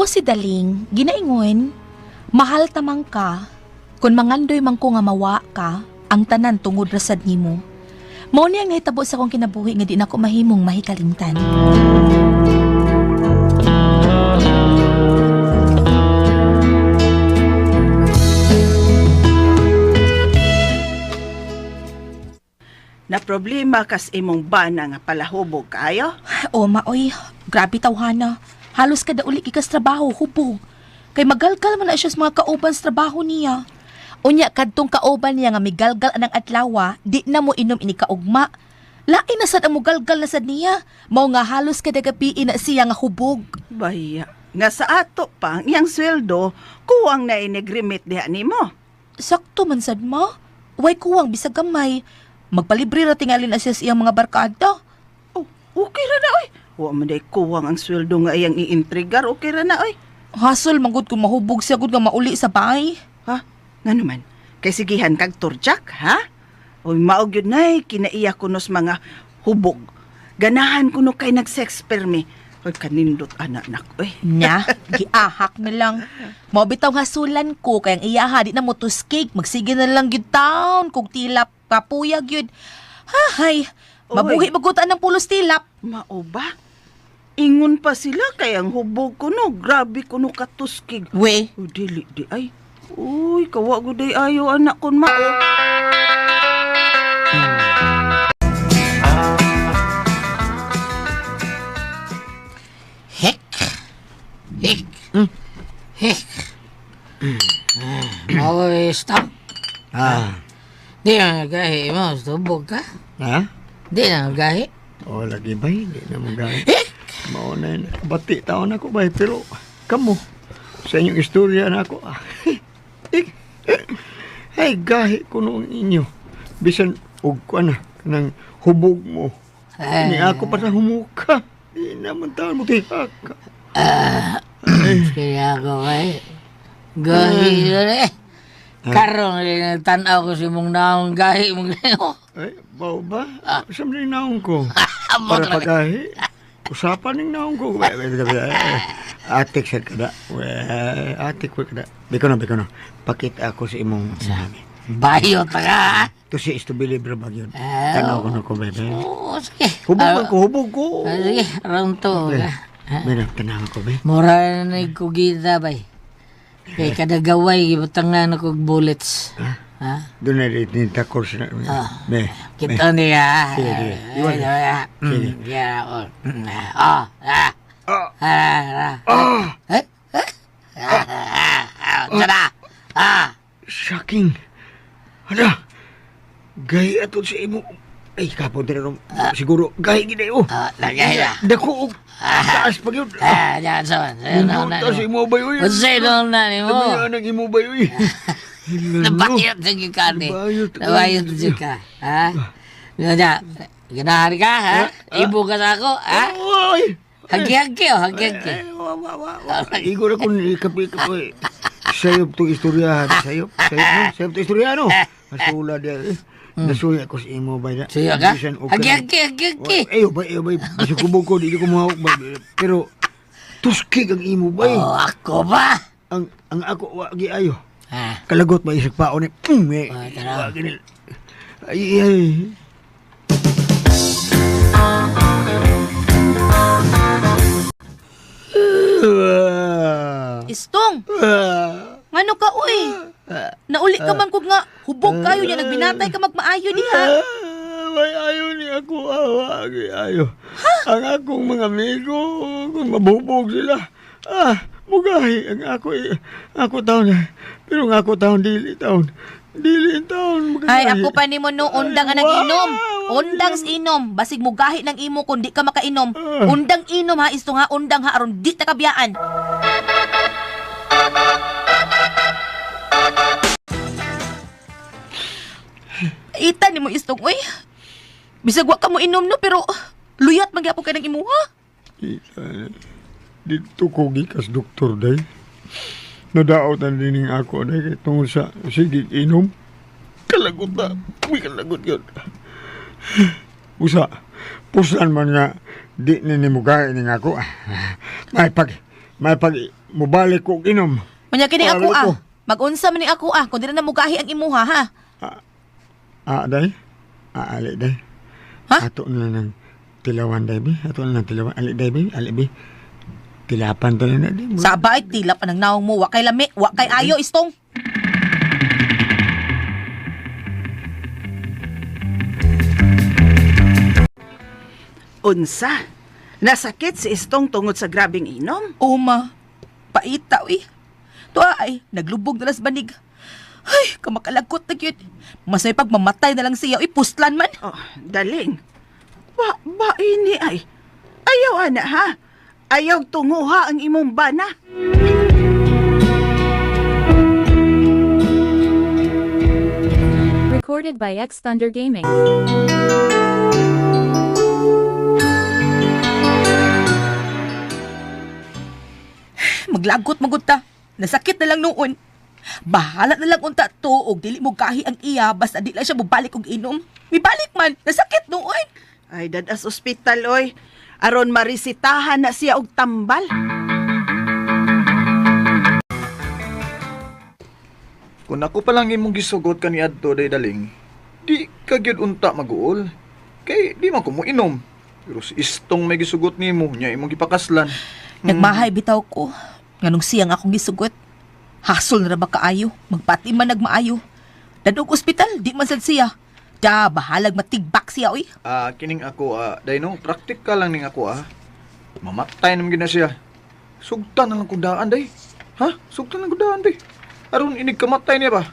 Ako si Daling, ginaingon, mahal tamang ka, kung mangandoy man ko nga mawa ka, ang tanan tungod ra sad nimo. Mao ni ang nahitabo sa akong kinabuhi nga di nako mahimong mahikalimtan. Na problema kas imong bana nga palahubog kaayo? O maoy, grabe tawhana. Halos kada uli gikas trabaho, hubog. Kay magalgal man na siya sa mga kauban sa trabaho niya. Unya kadtong kauban niya nga migalgal anang adlawa, di na mo inom ini kaugma. Lain na sad ang mugalgal na sad niya. Mao nga halos kada gabi ina siya nga hubog. Baya, nga sa ato pa ang iyang sweldo, kuwang na inigrimit diha nimo. Sakto man sad ma. Way kuwang bisag gamay. Magpalibre ra tingali na siya sa iyang mga barkada. Oh, okay ra na oy. Wa man day kuwang ang sweldo nga iyang iintrigar, okay ra na oy. Hasol manggod kung mahubog siya gud nga mauli sa bahay. Ha? Ngano man? Kay sigihan kag turjak, ha? Oy, mao gyud nay kinaiya kunos mga hubog. Ganahan kuno kay nag-sex permi. Oy, kanindot anak nak oy. Nya, giahak na lang. Mao bitaw hasulan ko kay ang iyaha di na mo tuskig, magsige na lang gyud taon kog tilap kapuya gyud. Hahay, mabuhi Oy. magutaan ng pulos tilap. Mao ba? Ingon pa sila kay ang hubog kuno, grabe kuno katuskig. We, Uy, dili di ay. Uy, kawa gud ay ayo anak kon mao. Hek. Hek. Hek. Mao stop. Ah, Di na gahi mo, tubog ka. ha? Di na gahi. O, lagi ba? Hindi na mo gahi. Mao na yun. Bati taon ako ba? Pero, kamo, sa inyong istorya na ako, ah, ay, gahi ko noong inyo. Bisan, og ko na, kanang hubog mo. Ay. Ni ako pa sa humuka. Di naman taon mo tihak. Kaya ako kay gahi na eh. Karon eh, tanaw ko si mong naong gahi mong gahi. Ay, bao ba? Sa mga naong ko. Para pagahi. Usapan ng naong ko. Wait, wait, wait, wait. Atik sa kada. Wait, atik ko kada. Biko na, biko na. Pakita ako sa imong sinabi. Bayo ta ka. Ito si Istobili bro bagyon. Ah, Tanaw ko na ko, bebe. Oo, sige. Hubog man ko, hubog ko. Ah, sige, round to. Bebe, tanaw ko, be. Mura na nagkugita bay. Kay kada gaway gibutangan ako og bullets. Ha? Doon na rin yung takor sa... Be, Kita niya. Sige, sige. Iwan. Sige. Yeah. Ah, ah. Ah. Ah, ah. Eh? Eh? Ah, ah, ah. Tara. Ah. Shocking. Hala. Gay ato sa imo. Ay, kapon din rin. Siguro, gay gid oh. Ah, lagay na. Dako og taas pa gyud. Ah, diyan sa. Nindot sa imo bay uy. Unsay nung na nimo? Dami ang imo bay uy. Nabayot sa ka ni. Nabayot. Nabayot sa ka. Ha? Nga, ganahan ka, ha? Ibo ka sa ako, ha? Oy. Hagi-hagi, oh, hagi-hagi. Ay, wa wa wa. wa. Igor ako ni kapi kapi. Sayop to istorya, sayop, sayop no, sayop to istorya no. Masula dia. eh. Nasuya ko sa imo bay na. Suya ka? Bisan og Hagi-hagi, hagi-hagi. Ayo bay, ayo bay. Bisag kubog ko di ko mohawak bay. Pero tuskig ang imo bay. Oh, ako ba? Ang ako wa gi ayo. Ha? Kalagot ba isag paon ni. Eh. Oh, tara. Wa gini. Ay ay. Istong, ngano ka uy? Nauli ka man kog nga hubog kayo niya nagbinatay ka magmaayo diha. May ayo ni ako awa ayo. Ang akong mga amigo kung mabubog sila. Ah, mugahi ang ako eh. Ako taon eh. Pero ang ako taon dili taon. Dili taon mugahi. Ay, ako pa nimo no, undang anang Ay, inom. wow, Undang sa inom. Basig mo gahi ng imo kung di ka makainom. Undang inom ha, istong ha, undang ha, aron di ta kabiyaan. Ita nimo istong, uy. Bisag wa ka mo inom no, pero luyat magyapon kay ng imuha. Ita, dito ko gikas doktor day. Nadaot na din ning ako day kay tungod sa sige inom. Kalagot na. Uy, kalagot yun. Usa, puslan man nga di ni ni mugay ning ako. May pag May pag mubalik ko og inom. Unya kini ako Balik ah. ko. Magunsa man ni ako ah kung di na mugahi ang imuha ha. Ah, day. Ah, ali day. Ha? Ato na lang ng tilawan day bi. Ato na lang tilawan. Ali day bi. Ali bi. Tilapan to na day. Sa bait tilap anang naong mo, wa kay lami, wa kay ayo istong. Unsa? Nasakit si Istong tungod sa grabing inom? Oma, paita uy. Tuwa ay, naglubog na las banig. Ay, kamakalagkot na gyud. Mas may pagmamatay na lang siya, uy, puslan man. Oh, daling. Wa ba ini ay? Ayaw ana ha. Ayaw tunguha ang imong bana. Recorded by X Thunder Gaming. Maglagot magud ta. Nasakit na lang noon. Bahala na lang unta to og dili mo gahi ang iya basta di lang siya mobalik og inom. Mibalik man, nasakit noon. Ay, dadas ospital oy. Aron marisitahan na siya og tambal. Kung ako pa lang imong gisugot kaniadto day daling, di ka gyud unta maguol. Kay di man ko mo inom. Pero si istong may gisugot nimo, nya imong gipakaslan. Nagmahay bitaw ko. Nganong siyang akong gisugot. Hasol na ra ba kaayo? Magpati man nagmaayo. Dadog ospital, di man sad siya. Da, bahalag matigbak siya, oy. Ah, kining ako ah, day no, practical lang ning ako ah. Mamatay naman gyud na siya. Sugtan na lang kong daan day. Ha? Sugtan lang kong daan day. Aron inig kamatay niya ba?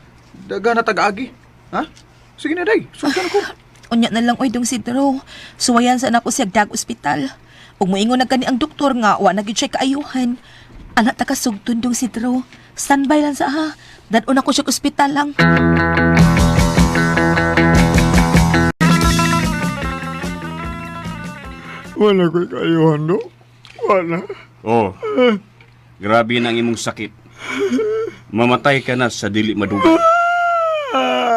Daga na tag-agi. Ha? Sige na day, sugtan ko. Unya na lang oy dong Sidro. Suwayan sa nako siya dag ospital. Ug moingon na gani ang doktor nga wa na gyud siya kaayuhan. Anak ta kasugton dong Sidro. Standby lang sa ha. Dad-on ako siya ospital lang. Wala ko'y kaayuhan, no? Wala. Oh. Grabe na ang imong sakit. Mamatay ka na sa dili madugay.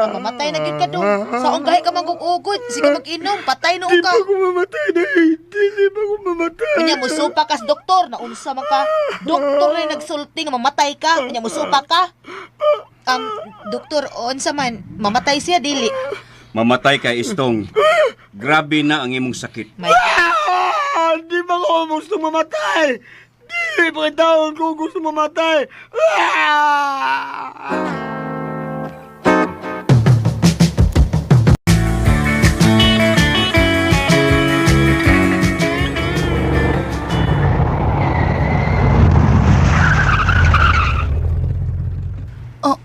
Mamatay na gyud ka dong. Saong gahi ka mangugugod. Sige mag-inom, patay noon Di pa ko mamatay, day. Di pa ko mamatay. Unya musupa kas doktor na unsa man ka. Doktor na nagsulti nga mamatay ka. Unya musupa ka. Doktor, unsa man mamatay siya dili. Mamatay ka istong. Grabe na ang imong sakit. May Ah, di ba ko gusto mamatay? Di pa taon ko gusto mamatay. Ah! Oh,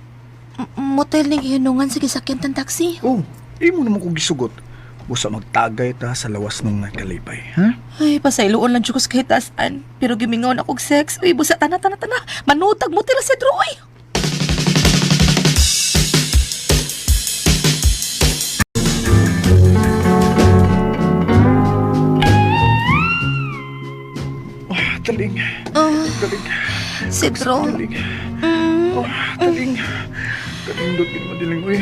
motel ning hinungan sige sakyan tan taxi. Oh, imo naman kong gisugot. Busa magtagay ta sa lawas ng kalipay, ha? Ay, pasayloon lang jud ko sa kahitasan. Pero gimingaw na kog sex. Uy, busa tana tana tana. Manutag mo tila si Drew, oy. Ah, Daling, Ah, daling, si Drew. daling. Oh, daling. Kanindot gid mo diling uy.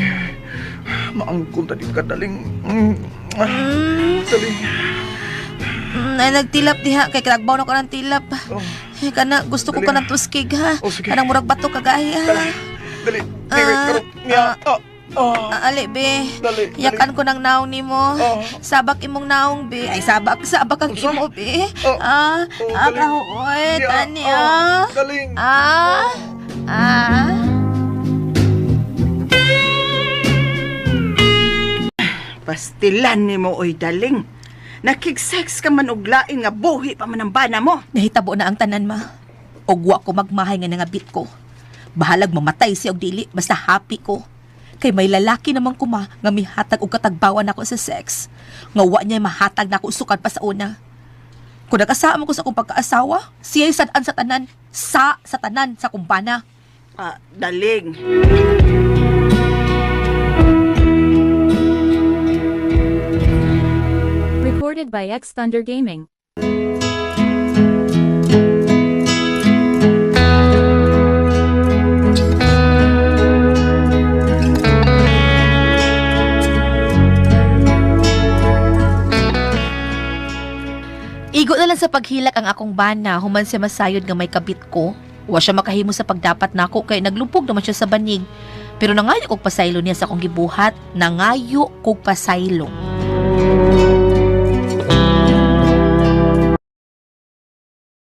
Maangkon ta di ka daling. Ah, daling. Ay, nagtilap diha. Kay kalagbaw na ko ng tilap. Oh, Ay, kana, gusto ko Dali. ka ng tuskig, ha? Oh, sige. Kanang murag bato kagaya, ha? dali. Dali. Dili, Ah, karot niya. Ah, ah. Ah, ali, be. Dali, dali. Yakan ko ng naong nimo. Oh. Sabak imong naong, be. Ay, sabak, sabak ang Unsa? imo, be. Oh. Ah, Oh, ah, dali. kahuoy, Niya, tani, ah, ah. Daling. Ah, ah. Pastilan nimo oy daling. Nakig-sex ka man og lain nga buhi pa man ang bana mo. Nahitabo na ang tanan, ma. Og wa ko magmahay nga nangabit ko. Bahalag mamatay siya og dili, basta happy ko. Kay may lalaki naman ko ma, nga mihatag og katagbawan nako sa sex. Nga wa niya mahatag nako sukad pa sa una. Kung nag-asama ko sa akong pagkaasawa, siya'y sad-an sa tanan, sa tanan sa kumbana. Ah, daling. Recorded by X Thunder Gaming. Igo na lang sa paghilak ang akong bana, human siya masayod nga may kabit ko. Wa siya makahimo sa pagdapat nako kay naglupog naman siya sa banig. Pero nangayo kog pasaylo niya sa akong gibuhat, nangayo kog pasaylo.